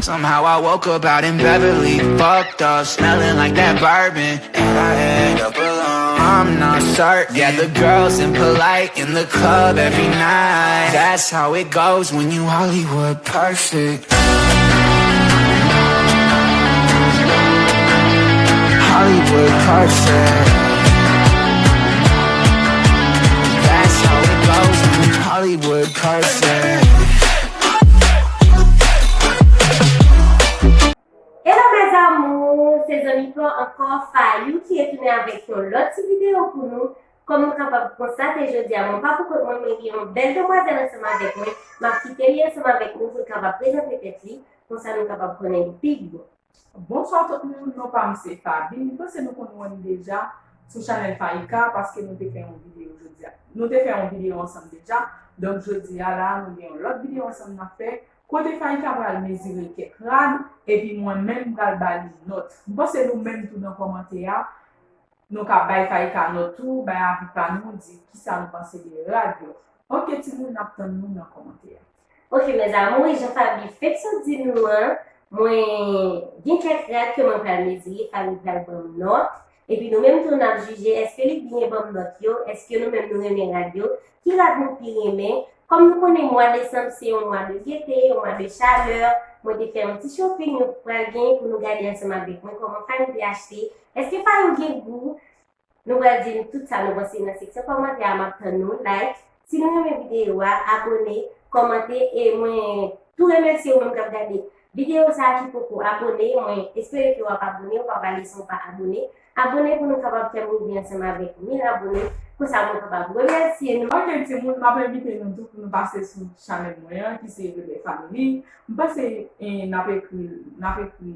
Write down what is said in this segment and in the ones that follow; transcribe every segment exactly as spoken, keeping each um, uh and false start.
Somehow I woke up out in Beverly, fucked up, smelling like that bourbon, and I end up alone. I'm not certain. Yeah, the girls impolite in the club every night. That's how it goes when you Hollywood perfect. Hollywood perfect. That's how it goes when you Hollywood perfect. Hello mes amours, se zanmi pa w ankò, Fayou, ki retounen avèk yon lòt ti videyo pou nou. Kòm nou kapab konstate jodi a, mwen pa pou kont mwen, mwen gen yon bèl demwazèl ansanm avèk mwen. M ap kite li ansanm avèk nou pou l kapab prezante tèt li, konsa nou kapab konnen li pi byen. Bonswa tout moun, non pa m se Faby. M panse nou konn wè m deja sou chanèl Faïka paske nou te fè yon videyo jodi a. Nou te fè yon videyo ansanm deja. Donk jodi a la, nou gen yon lòt videyo ansanm n ap fè. Kote Faïka pral mezire kèk rad, epi mwen menm m pral ba li nòt. M panse nou menm tou nan kòmantè a, nou ka bay Faïka nòt tou, bay avi pa nou, di kisa nou panse de rad yo. Ok timoun, n ap tann nou nan kòmantè a. Ok mes amours, jan Faby fèk sot di nou an, mwen gen kèk rad ke mwen pral mezire, Faby pral ban m nòt. Epi nou menm tou n ap jije èske li byen ban m nòt yo, èske nou menm nou renmen rad yo, ki rad nou pi renmen. Kòm nou konnen mwa desanm se yon mwa de gete, yon mwa de chalè, mwen te fè yon ti shopping, nou pral gen pou nou gade ansanm avèk mwen kòman Faby te achte. Èske Fayou gen gou? Nou pral di m tout sa nou panse nan seksyon kòmantè a, m ap tann nou, like. Si nou renmen videyo a, abòne, kòmante, e mwen tou remèsye ou menm k ap gade videyo sa a ki poko abòne, mwen espere ke w ap abòne, ou pa pral lese yon pa abòne. Abòne pou nou kapab fè m rive ansanm avèk mil abòne, konsa mwen kapab remèsye nou. Ok timoun, m ap envite nou tou pou nou pase sou chanèl mwen an, ki se Bebe Family. M panse, eh, n ap ekri, n ap ekri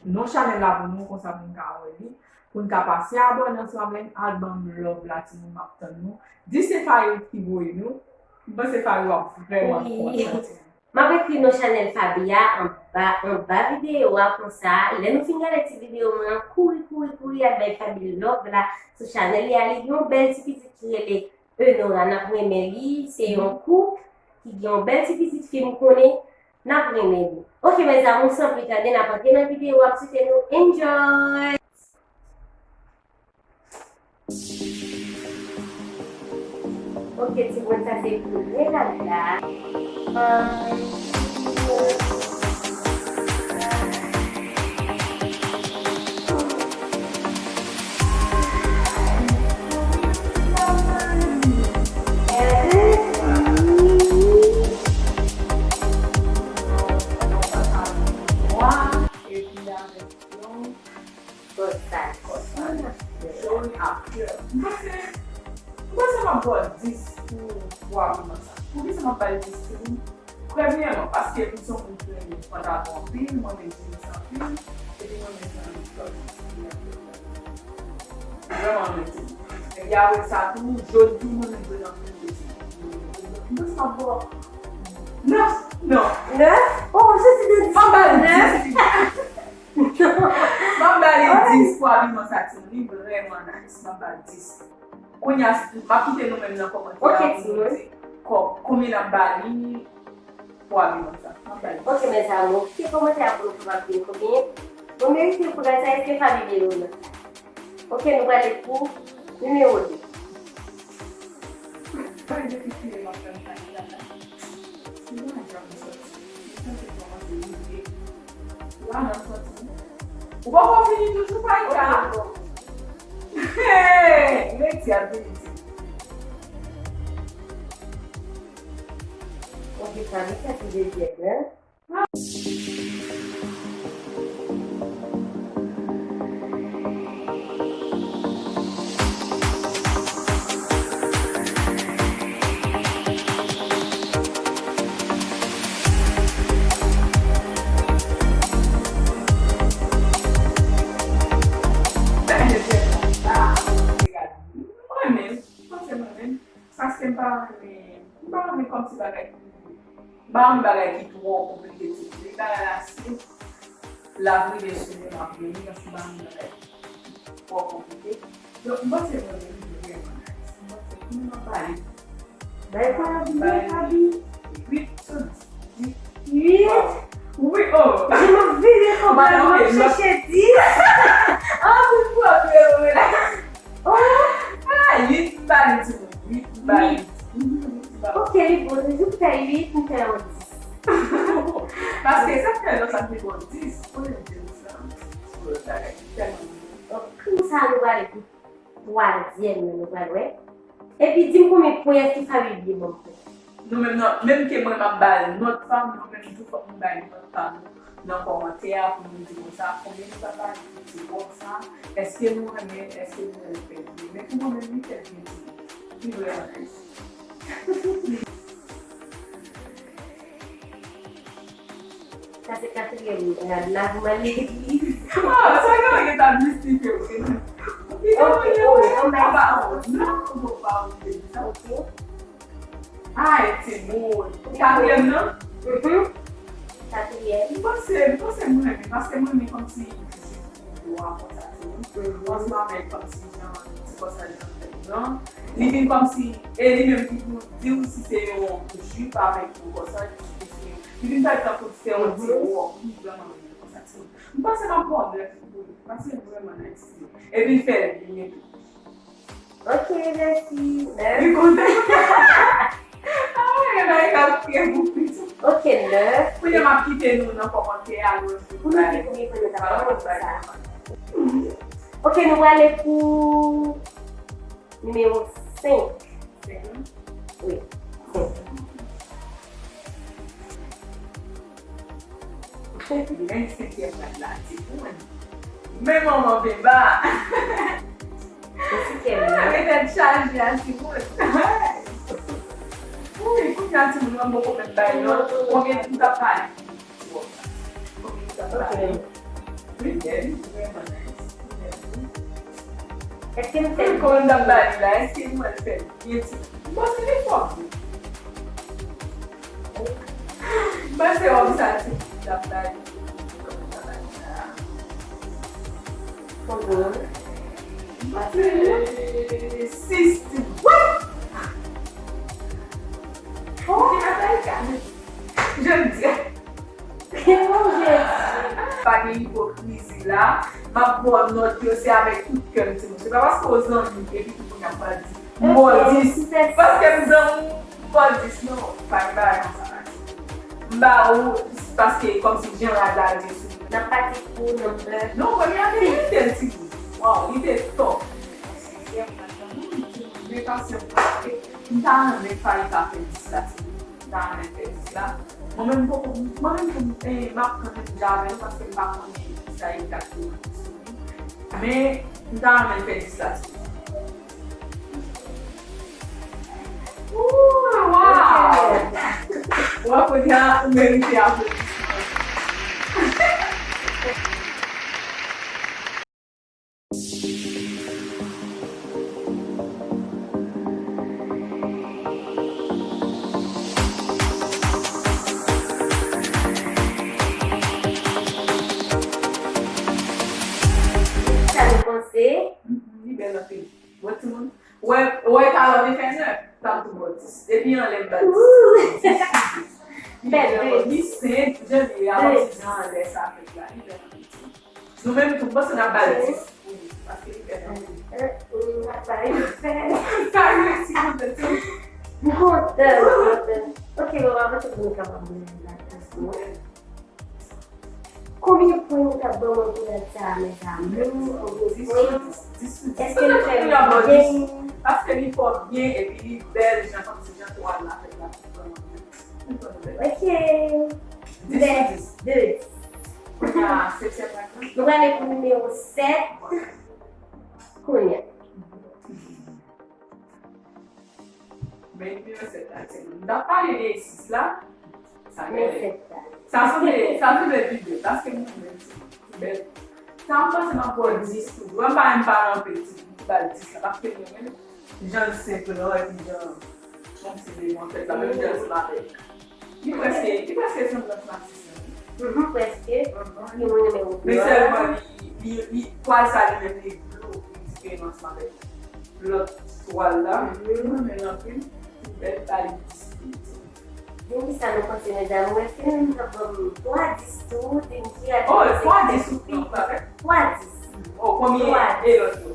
non chanèl la pou nou, konsa pou n ka wè li, pou n ka pase abòne ansanm avè n, al ban m love la timoun, m ap tann nou. Di se Fayou ki voye nou. M panse Fayou ap vrèman kontan timoun. M ap ekri non chanèl Faby a anba, anba videyo a konsa. Lè nou fin gade ti videyo mwen an, kouri, kouri, kouri al bay Faby love la sou chanèl li a. Li gen yon bèl ti pitit ki rele Enora, n ap renmen li. Se yon koup ki gen yon bèl ti pitit fi, m konnen n ap renmen li. Ok mes amours, san pli tade, n ap antre nan videyo a, m swete nou enjoy. Ok timoun, sa se premye rad la. Epi avèk yon kòd sal. Kòd sal. Jòn ak flè. M panse, m panse m ap ba w dis pou, pou abiman sa. Poukisa m ap ba l dis timoun? Premyèman, paske m se yon moun ki renmen pantalon anpil, mwen renmen jeans anpil, epi mwen renmen jan li flòt. Vrèman renmen timoun. Epi apre sa tou, jòn tou, mwen renmen jòn anpil tou. M panse m ap ba w nèf, non. Nèf? Oh, se ti de dis. M ap ba l dis. M ap ba li dis pou abiman sa timoun, li vrèman nice, m ap ba l dis. Kounye a, m ap kite nou menm nan kòmantè a pou nou di kò-, konbyen n ap ba li pou abiman sa. M ap ba li dis. Ok mes amours, kite kòmantè a pou nou kapab di konbyen nou merite pou rad sa, èske Faby vle yo nan? Ok, nou prale pou nimewo de. Mwen depi kile m ap tann Faby la. Si mwen jan m soti, m santi kòmanse rive. La nan santi m. Ou poko fini toujou Faïka? Hey! Rete ap vini di. Ok, Faby sa ti dezyèm nan. Mwen menm, m panse mwen menm, paske m pa renmen, m pa renmen kòmsi bagay ki, m pa renmen bagay ki twò konplike, ti bagay la senp, l ap rive sou mwen, m ap vini, paske m pa renmen bagay ki twò konplike. Donk, m panse mwen menm, li vrèman nice. M panse, kouman m ap pale? Bay pa byen, Faby. Uit sou dis. Uit? Uit? Wi, Oh! Je m ap vire kòb la, m ap chèche dis. Ah, pou pwòp yo, wi. Oh! Ah, uit m ba li, timoun. Uit m ba li. Uit. Ok, li bon. Toujou fè uit, m fè yon dis. Paske sa k fè lòt la te bon dis. Pou li di sa. Pou lòt bagay. Tèlman. Ok, sa nou prale pou twazyèm nan, nou pral wè. Epi di m konbyen pwen èske Faby bliye ban m pwen. Nou menm nan, menm ke mwen m ap bay nòt pa m, nou menm tou fòk nou bay nòt pa nou nan kòmantè a pou nou di konsa konbyen nou ta bay pou ti wòk sa, èske nou renmen, èske nou wè l fè byen. Men pou mwen menm li fè byen tou. Li vrèman nice. Sa se katriyèm rad la pou m al legliz. Oh, sa gen anyen ta mistik yo. Ok, oh, oh, oh, non, non, pa ouvri sa. Ok. Ay, timoun. Katriyèm nan? Mhm. Katriyèm. M panse, m panse mwen renmen, paske mwen renmen kòmsi dwa konsa tou. Wi. Ansanm avèk kòmsi jan ti kòsaj lan fèt lan. Li vin kòmsi, e li menm ki pou di w si se yon jip avèk yon kòsaj, si se, li vin fè tankou se yon ti wòb. Li vrèman renmen konsa tou. M panse m ap ba w nèf pou li, paske li vrèman nice. Epi l fè l byen tou. Ok, mèsi. Nèf. Li kontan. Ah, e bay k ap fè pou piti. Ok, nèf. Kounye a m ap kite nou nan kòmantè a, nou wè si nou bay. Pou nou di konbyen pwen nou ta ba l sa. Ok, nou prale pou nimewo senk. Senk, wi. Wi, senk. Men senkyèm rad la, timoun. Men manman Beba. Se senkyèm nan. Mete tèt chaje a, timoun. Wi, kounye a, timoun, mwen poko menm bay non. Konbyen m t ap pale? Konbyen m t ap pale? Wi, bèl, vrèman nice. Èske m fè l byen? Konbyen m t ap pale la? Èske nou wè l fè l byen, timoun? M panse li fò vre. M panse wòb sa ti t ap bay. Konbyen? M panse sis ti. What? Oh, ti bagay ka. Je di. Bon, Jezi. Pa gen ipokrizi la. M ap ba w nòt yo, se avèk tout kè m, timoun. Se pa paske w zanmi m epi tou kounye a m pral di m ba w dis. Paske m zanmi w, m ba w dis, non. Pa gen bagay konsa la. M ba ou paske kòmsi jan rad la rive sou mwen. N ap pati pou number. Non, premye a te merite l, timoun. Waw, li te top. Sizyèm rad la, hmm, timoun, men pasyans paske m ta renmen Faby ta fè dis la, timoun. M ta renmen fè dis la. Mwen menm poko, mwen menm tou, eh, m ap kanmenm di avè nou paske m pa konnen kisa egzakteman ki sou li. Men, m ta renmen fè dis la tou. Ooh, wow! Wè, kounye a, ou merite aplodisman. Sa nou panse? Mhm, li bèl anpil. Bon, timoun. Wè, wè, talè w te fè nèf, t ap tou ba w dis. Depi anlè m ba l dis. Ooh. Li bèl, li senp, jan li ye a, kòmsi jan anlè sa fèt la. Li bèl anpil. Nou menm tou, m panse n ap ba l dis pou li, paske li fè tan. Eh, eh, m ap ba li fè. Sa, mèsi kontan tou. M kontan, m kontan. Ok, bon, m ap panse pou nou kapab mennen l la, paske konbyen pwen nou t ap ban mwen pou rad sa a, mes amours? Konbyen pwen? Dis sou dis. Èske nou fè l byen? Paske li fò byen epi li bèl, jan kòmsi jan twal la fèt la, li vrèman bèl. Ok. Dis sou dis. De. Kounye a, setyèm rad la. Nou prale pou nimewo sèt. Kounye a. Men nimewo sèt la, timoun. M t ap pale de sis la. Sa bèl. Sa sanble, sa sanble pi bèl. Paske mwen menm, timoun, pi bèl. Sa m panse m ap ba w dis tou. Mwen pa menm pale anpil, timoun. M ba l dis la. Paske mwen menm, jan l senp lan, epi jan, kòmsi de yon tèt la, menm jan l sanble avèk. Li prèske, li prèske sanble ansanm ak sis lan. Mhm, prèske. Mhm. Li mwen renmen wout. Men sèlman li, li, li, twal sa li menm li blo, li diferan ansanm avèk lòt twal la. Mhm. Mwen renmen l anpil. Li bèl, pa li disponible. Di m kisa nou panse, medam. Èske nou t ap ban m twa dis tou? Di m ki rad Oh, nou panse twa ki dis fè ou pi pran, pa vre? Twa dis. Oh, konbyen Twa e lòt yo?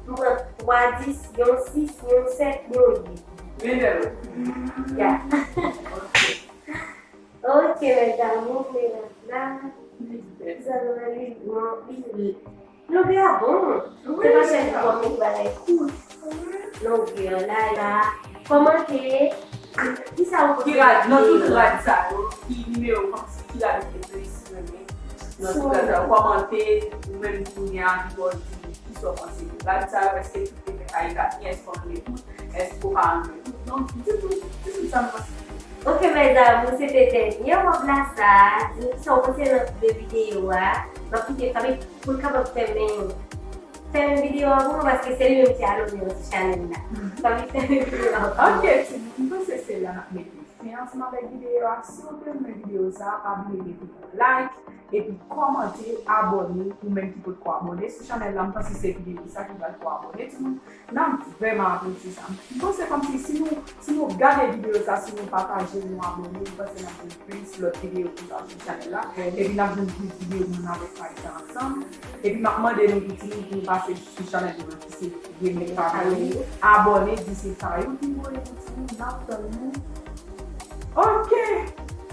M pran twa dis, yon sis, yon sèt, yon uit. Men lè yo. Ya. Ok, medam, nou vle la. Zan nou li, non, li, li. Longè a bon. Se pa sèl kòm li bagay kout. Longè la, la. Kòmante. Kisa ou Ki rad, nan tout rad sa yo, ki nimewo kòmsi, ki rad ou te plis renmen? Nan tout rad sa yo, kòmante, ou menm ki gen anvi bò di kisa w panse de rad sa yo, èske tout te fèt a egari, èske w renmen tout, èske w pa renmen tout? Donk, di tout, di tout sa nou panse. Ok, mes amours, se te dènye wòb la sa. Di nou kisa w panse nan de videyo a. M ap kite Faby pou l kapab fèmen fèmen videyo a pou nou, paske se li menm ki alone nan ti chanèl la. Faby fèmen videyo a pou nou. Ok, timoun, m panse se la n ap mete fen ansanm avèk videyo a. Si w te renmen videyo sa a, pa bliye mete yon like, epi kòmante, abòne, ou menm ki potko abòne sou chanèl la. M panse se videyo sa ki pral fè w abòne, timoun. N ap vrèman apresye sa. M panse kòmsi si nou, si nou gade videyo sa, si nou pataje, nou abòne, m panse n ap jwenn plis lòt videyo konsa sou chanèl la. Epi n ap jwenn plis videyo moun avèk Faby ansanm. Epi m ap mande nou tou timoun pou nou pase sou chanèl nou an ki se Remèt Faby. Abòne, di se Faby ki voye nou timoun, n ap tann nou. Ok!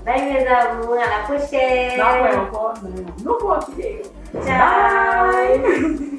Bye mes amours, à la prochaine. N ap wè ankò nan yon nouvo videyo. Ciao. Bye!